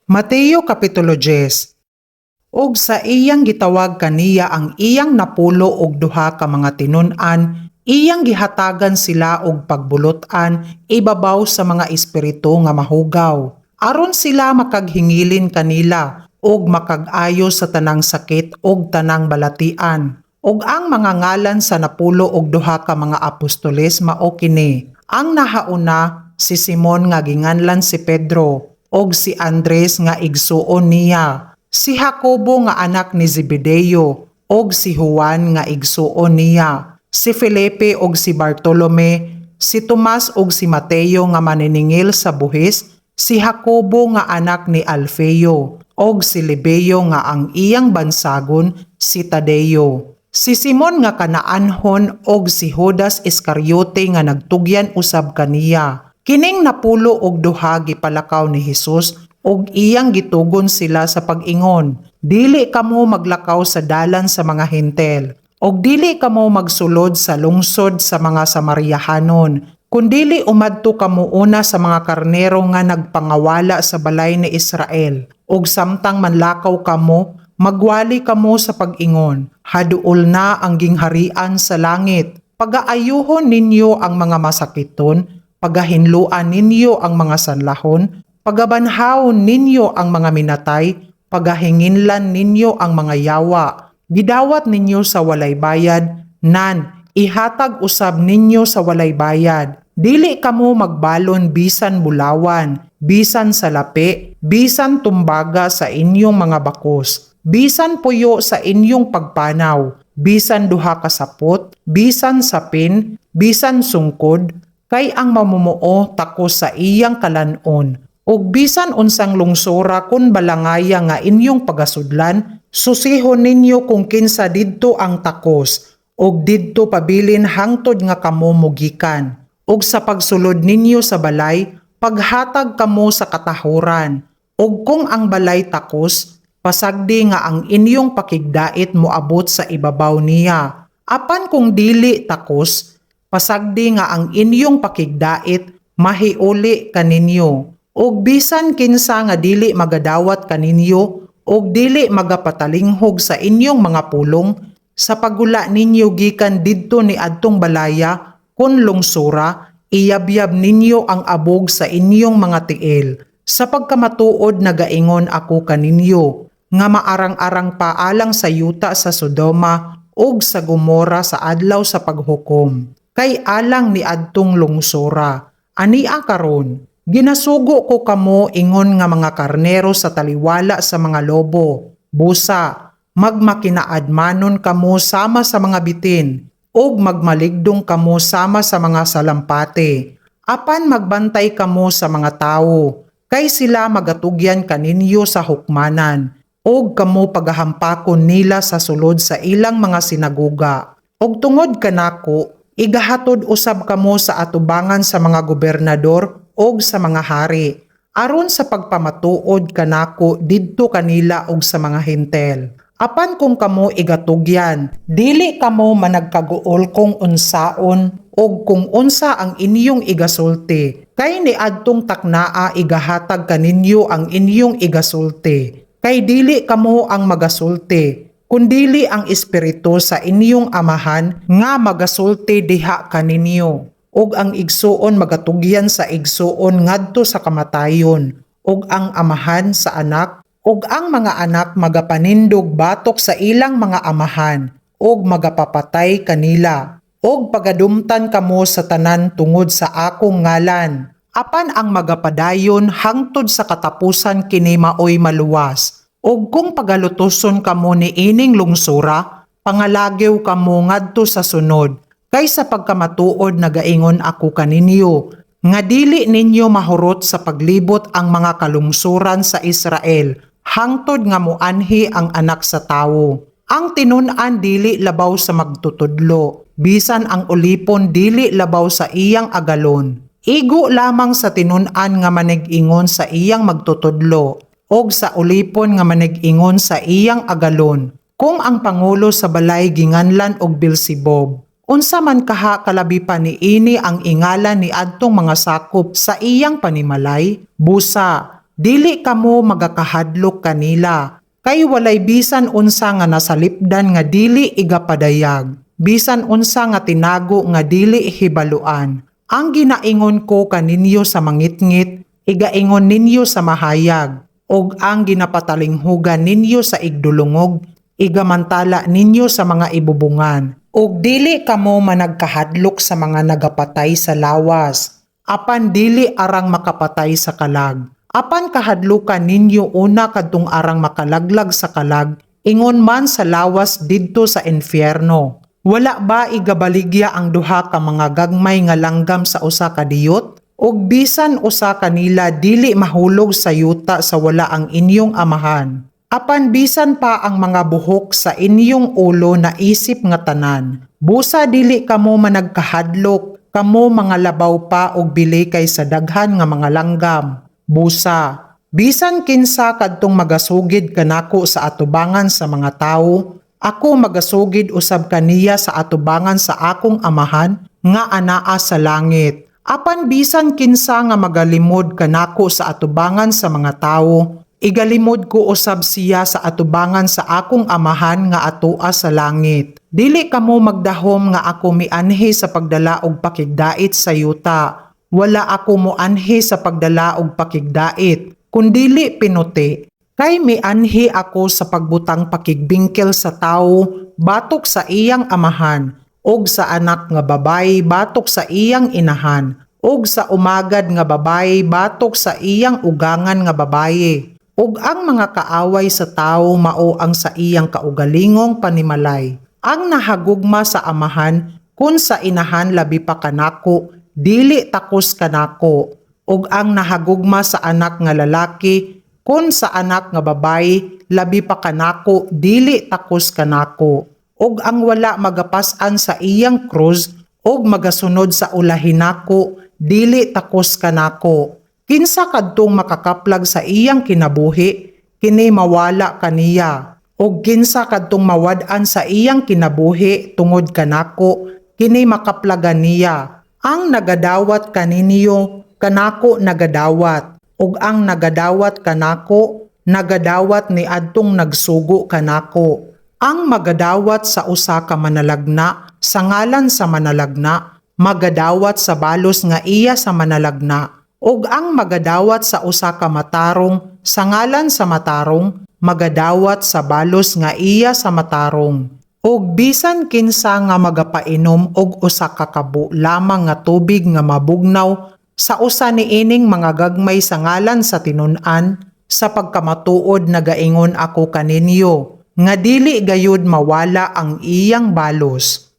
Mateo Kapitulo 10. Ug sa iyang gitawag kaniya ang iyang 12 ka mga tinun-an, iyang gihatagan sila og pagbulot-an ibabaw sa mga espiritu nga mahugaw, aron sila makaghingilin kanila ug makag-ayo sa tanang sakit ug tanang balatian. Ug ang mga ngalan sa 12 ka mga apostoles mao kini: Ang nahauna, si Simon nga ginganlan si Pedro, ug si Andres nga igsuon niya, si Jacobo nga anak ni Zebedeo, ug si Juan nga igsuon niya, si Felipe ug si Bartolome, si Tomas ug si Mateo nga maniningil sa buhis, si Jacobo nga anak ni Alfeo, ug si Lebeo nga ang iyang bansagon si Tadeo. Si Simon nga Kanaanhon ug si Judas Iscariote nga nagtugyan usab kaniya. Kining 12 gipalakaw ni Hesus ug iyang gitugon sila sa pag-ingon, "Dili kamo maglakaw sa dalan sa mga Hentil, ug dili kamo magsulod sa lungsod sa mga Samariahanon, kundili umadto kamo una sa mga karnero nga nagpangawala sa balay ni Israel. Ug samtang manlakaw kamo, magwali kamo sa pag-ingon, 'Haduol na ang gingharian sa langit.' Pagaayuhon ninyo ang mga masakiton, pagahinluan ninyo ang mga sanlahon, pagabanhawon ninyo ang mga minatay, pagahinginlan ninyo ang mga yawa. Gidawat ninyo sa walay bayad, nan ihatag usab ninyo sa walay bayad. Dili kamo magbalon bisan bulawan, bisan salapi, bisan tumbaga sa inyong mga bakos, bisan puyo sa inyong pagpanaw, bisan duha ka sapot, bisan sapin, bisan sungkod, kay ang mamumuo takos sa iyang kalanon. Ug bisan unsang lungsora kon balangaya nga inyong pagasudlan, susihon ninyo kung kinsa didto ang takos, ug didto pabilin hangtod nga kamo mogikan. Ug sa pagsulod ninyo sa balay, paghatag kamo sa katahuran. Ug kung ang balay takos, pasagdi nga ang inyong pakigdait moabot sa ibabaw niya. Apan kung dili takos, pasagdi nga ang inyong pakigdait mahiuli kaninyo. Ug bisan kinsa nga dili magadawat kaninyo ug dili magapatalinghog sa inyong mga pulong, sa paggula ninyo gikan didto ni adtong balaya kon lungsora, iyabyab ninyo ang abog sa inyong mga tiil. Sa pagkamatuod nagaingon ako kaninyo nga maarang-arang pa alang sa yuta sa Sodoma ug sa Gomora sa adlaw sa paghukom kay alang ni adtong lungsora. Ania karon, ginasugo ko kamo ingon nga mga karnero sa taliwala sa mga lobo. Busa, magmakinaadmanon kamo sama sa mga bitin, ug magmaligdong kamo sama sa mga salampate. Apan magbantay kamo sa mga tawo, kay sila magatugyan kaninyo sa hukmanan, ug kamo pagahampakon nila sa sulod sa ilang mga sinagoga. Ug tungod kanako, igahatod usab kamo sa atubangan sa mga gobernador ug sa mga hari, aron sa pagpamatuod kanako didto kanila ug sa mga Hentil. Apan kung kamo igatugyan, dili kamo managkaguol kung unsaon ug kung unsa ang inyong igasulti, kay niadtong taknaa igahatag kaninyo ang inyong igasulti. Kay dili kamo ang magasulti, kundili ang Espiritu sa inyong Amahan nga magasulti diha kaninyo. Ug ang igsuon magatugyan sa igsuon ngadto sa kamatayon, ug ang amahan sa anak, ug ang mga anak magapanindog batok sa ilang mga amahan ug magapapatay kanila. Ug pagadumtan kamo sa tanan tungod sa akong ngalan. Apan ang magapadayon hangtod sa katapusan, kini maoy maluwas. Ug kung pagalutoson kamo ni ining lungsora, pangalagiw kamo ngadto sa sunod. Kay sa pagkamatuod nagaingon ako kaninyo nga dili ninyo mahurot sa paglibot ang mga kalungsuran sa Israel hangtod nga muanhi ang Anak sa Tawo. Ang tinun-an dili labaw sa magtutudlo, bisan ang ulipon dili labaw sa iyang agalon. Igo lamang sa tinun-an nga manig-ingon sa iyang magtutudlo ug sa ulipon nga manig-ingon sa iyang agalon. Kung ang pangulo sa balay ginganlan og Beelzebub, unsa man kaha kalabi pa niini ang ingala ni adtong mga sakop sa iyang panimalay? Busa, Dili kamo magakahadlok kanila, kay walay bisan unsa nga nasalipdan nga dili igapadayag, bisan unsa nga tinago nga dili hibaluan. Ang ginaingon ko kaninyo sa mangitngit, igaingon ninyo sa mahayag, ug ang ginapatalinghugan ninyo sa igdulungog, igamantala ninyo sa mga ibubungan. Ug dili kamo managkahadlok sa mga nagapatay sa lawas, apan dili arang makapatay sa kalag. Apan kahadlukan ninyo una kadtong arang makalaglag sa kalag, ingon man sa lawas didto sa impyerno. Wala ba igabaligya ang duha ka mga gagmay nga langgam sa usa ka diyot? Ug bisan usa kanila dili mahulog sa yuta sa wala ang inyong Amahan. Apan bisan pa ang mga buhok sa inyong ulo naisip nga tanan. Busa dili kamo managkahadlok, kamo mga labaw pa og bili kaysa daghan nga mga langgam. Busa, bisan kinsa kadtong magasugid kanako sa atubangan sa mga tawo, ako magasugid usab kaniya sa atubangan sa akong Amahan nga anaa sa langit. Apan bisan kinsa nga magalimod kanako sa atubangan sa mga tawo, igalimod ko usab siya sa atubangan sa akong Amahan nga atoa sa langit. Dili kamo magdahom nga ako mianhi sa pagdala og pakigdait sa yuta. Wala ako moanhi sa pagdala og pakigdait, kundili pinuti. Kay mianhi ako sa pagbutang pakigbingkil sa tawo batok sa iyang amahan, ug sa anak nga babayi batok sa iyang inahan, ug sa umagad nga babayi batok sa iyang ugangan nga babayi. Ug ang mga kaaway sa tawo mao ang sa iyang kaugalingong panimalay. Ang nahagugma sa amahan kun sa inahan labi pa kanako, dili takos kanako. Ug ang nahagugma sa anak nga lalaki kun sa anak nga babayi labi pa kanako, dili takos kanako. Ug ang wala magapas-an sa iyang krus ug magasunod sa ulahi nako, dili takos kanako. Kinsa kadtong makakaplag sa iyang kinabuhi, kini mawala kaniya. Ug kinsa kadtong mawad-an sa iyang kinabuhi tungod kanako, kini makaplagan niya. Ang nagadawat kaninyo, kanako nagadawat. Ug ang nagadawat kanako, nagadawat ni adtong nagsugo kanako. Ang magadawat sa usa ka manalagna sa ngalan sa manalagna, magadawat sa balos nga iya sa manalagna. Ug ang magadawat sa usa ka matarong sa ngalan sa matarong, magadawat sa balos nga iya sa matarong. Ug bisan kinsa nga magapainom og usa ka kabo lamang nga tubig nga mabugnaw sa usa niining mga gagmay sa ngalan sa tinun-an, sa pagkamatuod nagaingon ako kaninyo, nga dili gayud mawala ang iyang balos.